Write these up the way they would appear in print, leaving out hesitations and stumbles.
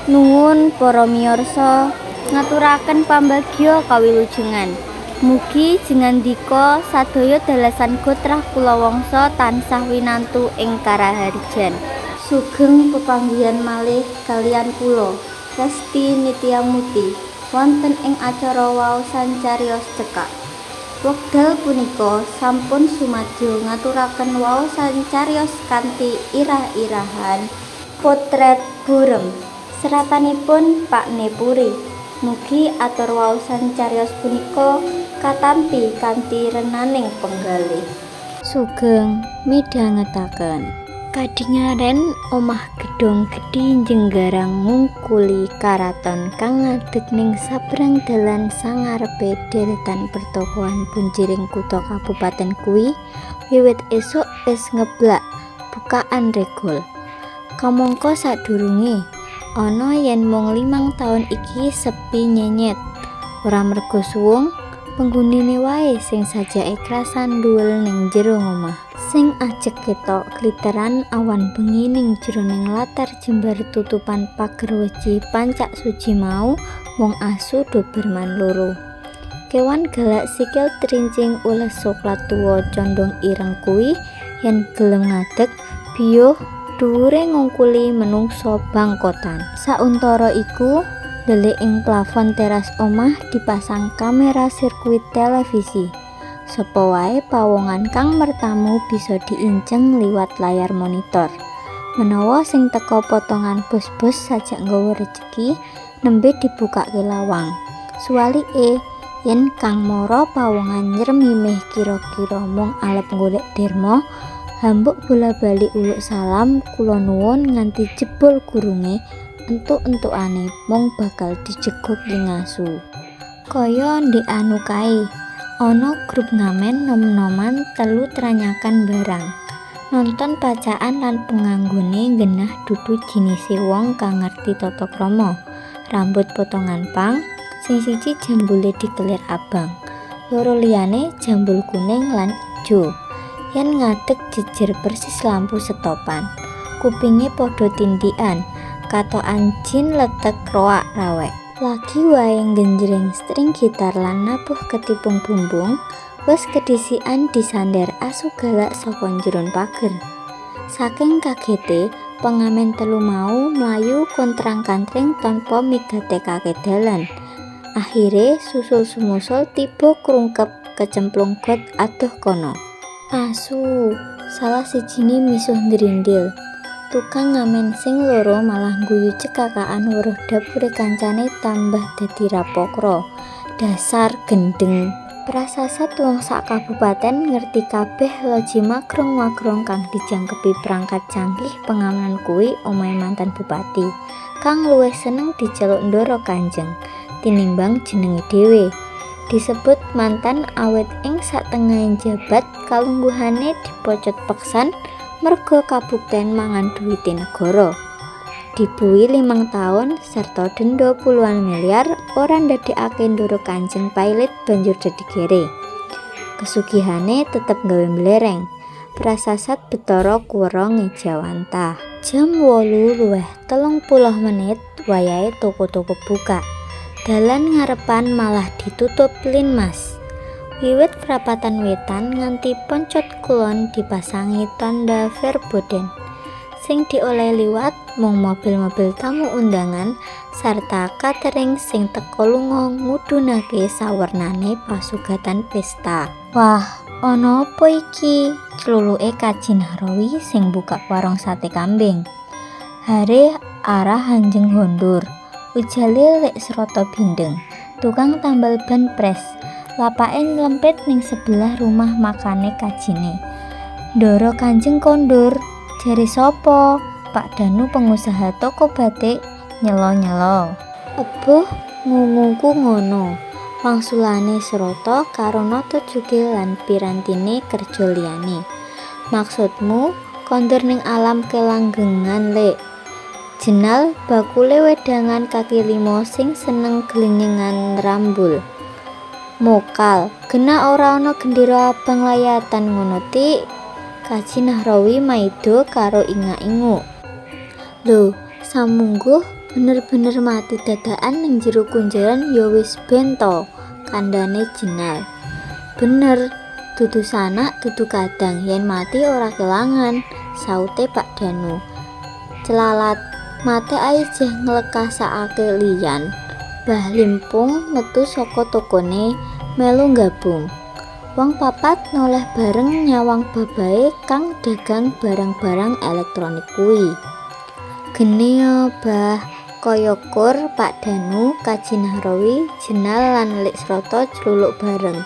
Nuwun para miyarsa ngaturaken pambagya kawilujengan. Mugi jengandika sadaya dalasan gotrah kulawangsa tansah winantu ing karaharjan. Sugeng pepanggihan malih kaliyan kula Resti Nityamuti wonten ing acara waosan cariyos cekak. Wekdal punika sampun sumadyo ngaturaken waosan cariyos kanthi irah-irahan Potret Burem seratanipun Pak Nepuri. Mugi atur waosan cariyos punika katampi kanthi renaning penggalih. Sugeng midhangetaken. Kadingaren omah gedhong gedhi njenggarang ngungkuli karaton kang ngadeg ning sabrang dalan sangarepe deretan pertokoan punjering kutha kabupaten kuwi wiwit esuk wis ngeblak bukaan regol. Kamangka sadurunge ana yen mung 5 taun iki sepi nyenyet. Ora merga suwung, penghunine wae sing sajake krasan nduwel ning jero omah. Sing ajeg ketok kliteran awan bengi ning jroning latar jembar tutupan pager weci pancak suji mau mung asu doberman loro. Kewan galak sikil trincing ules soklat tuwa condong ireng kuwi yen gelem ngadeg biyuh dhuwure ngungkuli menungsa bangkotan. Sauntara iku, ndelik ing plafon teras omah dipasang kamera sirkuit televisi. Sapa wae pawongan kang mertamu bisa diinceng liwat layar monitor. Menawa sing teka potongan bos-bos sajak nggawa rejeki, nembe dibukake lawang. Suwalike, yen kang mara pawongan nyremimih kira-kira mung alep golek derma, hambuk bola-bali uluk salam kula nuwun nganti jebol gurunge, entuk-entukane mung bakal dijegoki ngasu. Kaya ndek anu kae, ana grup ngamen nom-noman telu tranyakan mbarang. Nonton pacakan lan penganggone nggenah dudu jinise wong kang ngerti tata krama. Rambut potongan punk, sing siji jambule dikelir abang. Loro liyane jambul kuning lan ijo. Yen ngadeg jejer persis lampu setopan. Kupinge padha tindikan, katokan jin letek roak rawek. Lagi wae nggenjreng string gitar lan nabuh ketipung bumbung, wis kedhisikan disander asu galak saka njeron pager. Saking kagete, pengamen telu mau mlayu kontrang-kantring tanpa migatekake dalan. Akhire susul sumusul tiba krungkep kecemplung got adoh kono. Asu, salah sijine misuh ndrindil. Tukang ngamen sing loro malah ngguyu cekakakan weruh dapure kancane tambah dadi rapokra. Dasar gendeng. Prasasat wong sak kabupaten ngerti kabeh loji magrong-magrong kang dijangkepi perangkat canggih pengamanan kuwi omahe mantan bupati, kang luwih seneng diceluk Ndara Kanjeng tinimbang jenenge dhewe. Disebut mantan awit ing satengahe njabat kalungguhane dipocot peksan merga kabukten mangan duwite negara. Dibuwi 5 taun sarta denda puluhan miliar ora ndadekake Ndara Kanjeng pailit banjur dadi kere. Kesugihane tetep gawe mblereng. Prasasat Betara Kuwera ngejawantah. Jam 8.30 wayahe toko-toko buka. Dalan ngarepan malah ditutup Linmas. Wiwit prapatan wetan nganti Poncot Kulon dipasangi tanda verboden. Sing diolehi liwat mung mobil-mobil tamu undangan sarta katering sing teka lunga ngudhunake sawernane pasugatan pesta. "Wah, ana apa iki?" cluluke Kaji Nahrawi sing mbukak warung sate kambing. "Hare arah hanjeng hondur," ujale Lek Srata Bindeng, tukang tambal ban pres. Lapake nylempit ning sebelah rumah makane kajine. "Ndara Kanjeng kondur, jare sapa?" Pak Danu pengusaha toko batik nyela-nyela. "Ebuh, ngunguku ngono," wangsulane Srata karo nata jugil lan pirantine kerja liyane. "Maksudmu kondur ning alam kelanggengan, Lek?" Jenal bakule wedangan kaki lima sing seneng glenyengan nrambul. "Mokal, genah ora ana gendera abang layatan ngono tik?" Kaji Nahrawi maido karo ingak-inguk. "Lho, samungguh Bener-bener mati dadakan ning jero kunjaran ya wis ben to, kandhane Jenal. Bener, dudu sanak dudu kadang yen mati ora kelangan, saute Pak Danu. Celalat, mate ae jeh nglekasakake liyan. Mbah Limpung metu saka tokone melu nggabung. Wong papat noleh bareng nyawang babae kang dagang barang-barang elektronik kuwi. Gene Bah, kaya kur Pak Danu, Kaji Nahrawi, Jenal lan Lik Sroto jluluk bareng.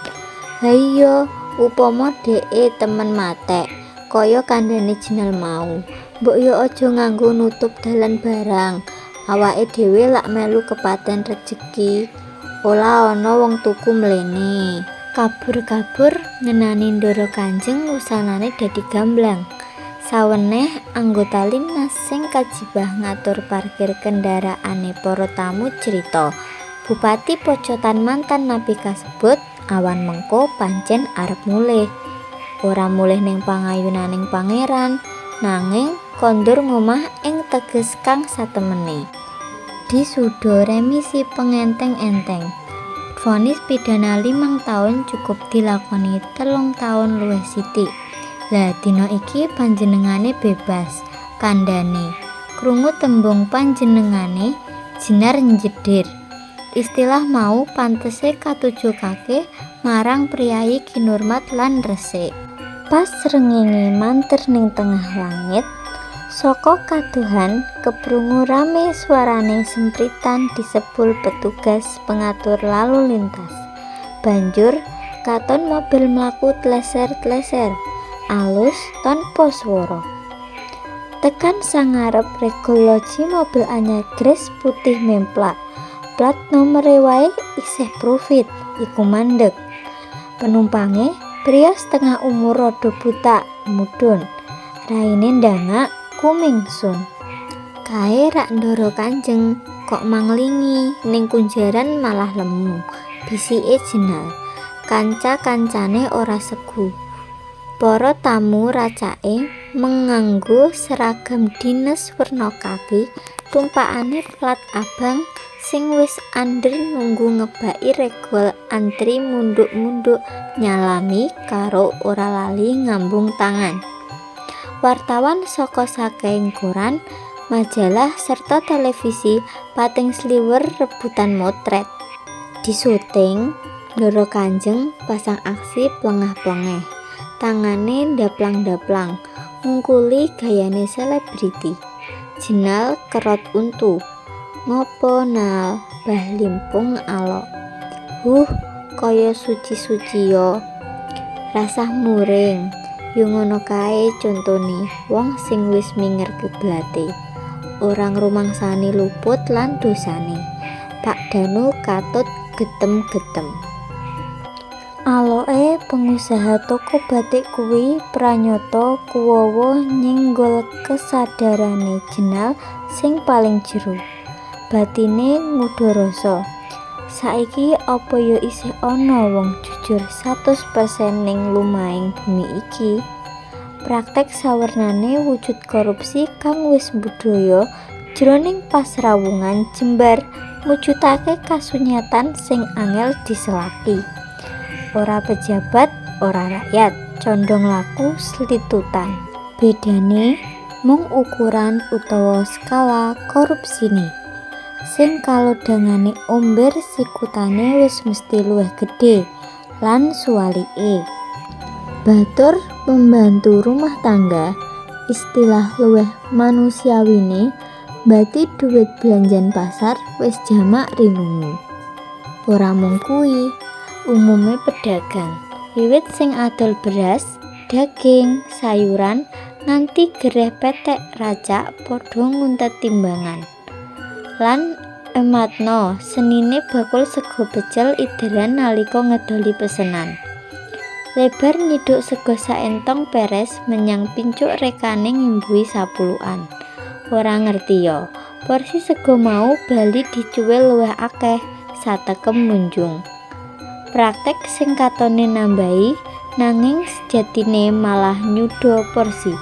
Ha iya, upama dheke temen matek, kaya kandhane Jenal mau. Mbok yo aja nganggo nutup dalan barang. Awake dhewe lak melu kepaten rejeki. Ora ana wong tuku mlene. Kabur-kabur ngenani Ndara Kanjeng wusanane dadi gamblang. Saweneh anggota Linmas sing kajibah ngatur parkir kendaraane para tamu crita, Bupati pocotan mantan napi kasebut awan mengko pancen arep mulih. Ora mulih ning pangayunaning pangeran, nanging kondur ngomah ing teges kang satemene. Disuda remisi pengenteng-enteng. Vonis pidana 5 taun cukup dilakoni 3 taun luwih sithik. Lah dina iki panjenengane bebas, kandhane. Krungu tembung panjenengane, Jenar njedir. Istilah mau pantese katujokake marang priyayi kinurmat lan resik. Pas srengenge manter ning tengah langit, saka kadohan keprungu rame suarane sempritan disebul petugas pengatur lalu lintas. Banjur katon mobil mlaku tleser-tleser, alus tanpa swara. Tekan sangarep regol loji mobil anyar Grace putih memplak. Plat nomere wae isih profit, iku mandeg. Penumpange pria setengah umur rada botak, mudhun. Raine ndangak coming soon. Kae rak Ndara Kanjeng, kok manglingi ning kunjaran malah lemu, bisike Jenal. Kanca-kancane ora segu. Para tamu racake menganggo seragam dines werna kaki tumpakane plat abang sing wis ander nunggu ngebaki regol antri mundhuk-mundhuk nyalami karo ora lali ngambung tangan. Wartawan saka sakehing koran, majalah serta televisi pating sliwer rebutan motret. Disuting, Ndara Kanjeng pasang aksi plengah-plengeh. Tangane ndaplang-ndaplang, ngungkuli gayane selebriti. Jenal kerot untu. Ngopo Nal? Mbah Limpung alok. Huh, kaya suci-suci yo. Rasah muring. Yo ngono kae contone wong sing wis minger kiblate. Ora ngrumangsani luput lan dosane. Pak Danu katut getem-getem. Aloke pengusaha toko batik kuwi pranyata kuwawa nyenggol kesadarane Jenal sing paling jero. Batine ngudha rasa. Saiki apa ya isih ana wong jujur 100% ning lumahing bumi iki? Praktek sawernane wujud korupsi kang wis mbudaya jroning pasrawungan jembar mujudake kasunyatan sing angel diselaki. Ora pejabat, ora rakyat, condhong laku slitutan. Bedane mung ukuran utawa skala korupsine. Sing kalodhangane omber sikutane wis mesti luwih gedhe lan suwalike. Batur pembantu rumah tangga, istilah luwih manusiawine mbati dhuwit belanjan pasar wis jamak rinungu. Ora mung kuwi, umume pedagang, wiwit sing adol beras, daging, sayuran nganti gereh pethek racak padha nguntet timbangan. Lan ematna senine bakul sega pecel ideran nalika ngedoli pesenan. Lebar nyiduk sega saentong peres menyang pincuk rekane ngimbuhi sapulukan. Ora ngerti ya, porsi sega mau bali dicuwil luwih akeh, satekem munjung. Praktek sing katone nambahi nanging sejatine malah nyuda porsi.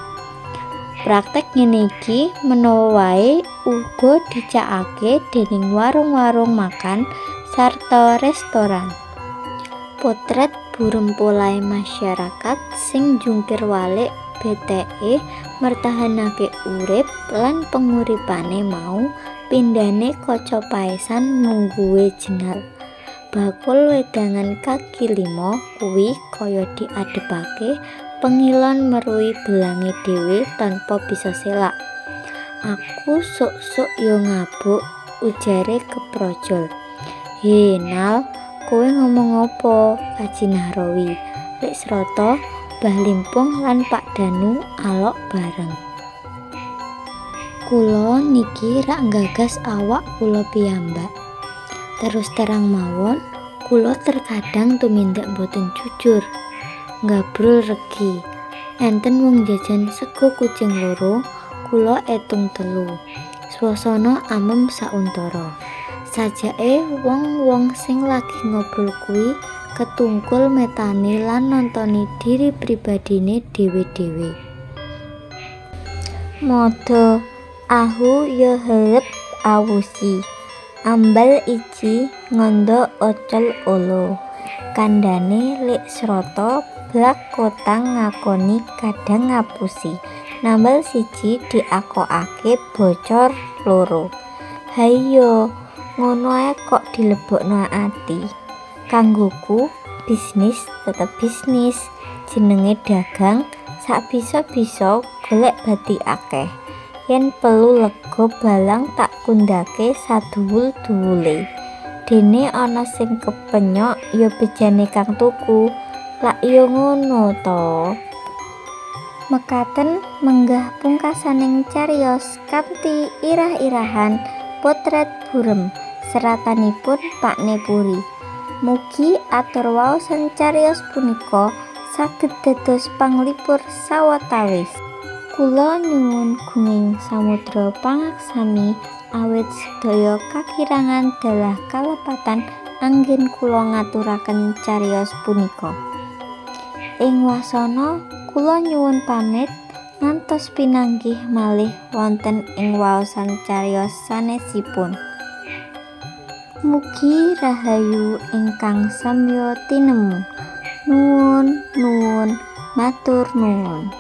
Praktek ngene iki menawa wae uga dicakake dening warung-warung makan sarta restoran. Potret burem polahe masyarakat sing jungkir walik beteke mertahanake urip lan penguripane mau pindhane kaca paesan mungguhe jenal. Bakul wedangan kaki lima kuwi kaya diadepake pengilon meruhi belange dhewe tanpa bisa selak. Aku sok-sok yo ngabuk, ujare keprojol. He Nal, kowe ngomong apa? Kaji Nahrawi. Lik Srata, Mbah Limpung lan Pak Danu alok bareng. Kula niki rak nggagas awak kula piyambak. Terus terang mawon, kula terkadang tumindak mboten jujur. Nggabrul regi. Enten wong jajan sego kucing loro, kula etung telu. Swasana amem sauntara. Sajake wong-wong sing lagi ngobrol kuwi ketungkul metani lan nontoni diri pribadine dhewe-dhewe. Modo ahu yo heep awusi. Ambal ici ngondo ocol olo. Kandhane Lik Srata blak kotang ngakoni kadang ngapusi. Nambal siji diakokake bocor loro. Haiyo, ngono ae kok dilebokno ati. Kanggoku bisnis tetep bisnis, jenenge dagang sak bisa-bisa golek bathi akeh. Yen pelu lega balang tak kundhake saduwul-duwule. Dene ana sing kepenyok ya bejane kang tuku. Lak ya ngono to. Mekaten menggah pungkasaning cariyos kanthi irah-irahan potret burem seratanipun Pakne Puri. Mugi atur waosan cariyos punika saged dados panglipur sawetawis. Kula nyuwun gunging samudra pangaksami awit sedaya kakirangan dalah kalepatan anggen kula ngaturaken cariyos punika. Ing wasana kula nyuwun pamit ngantos pinanggih malih wonten ing waosan cariyos sanesipun. Mugi rahayu ingkang samya tinemu. Nuwun nuwun matur nuwun.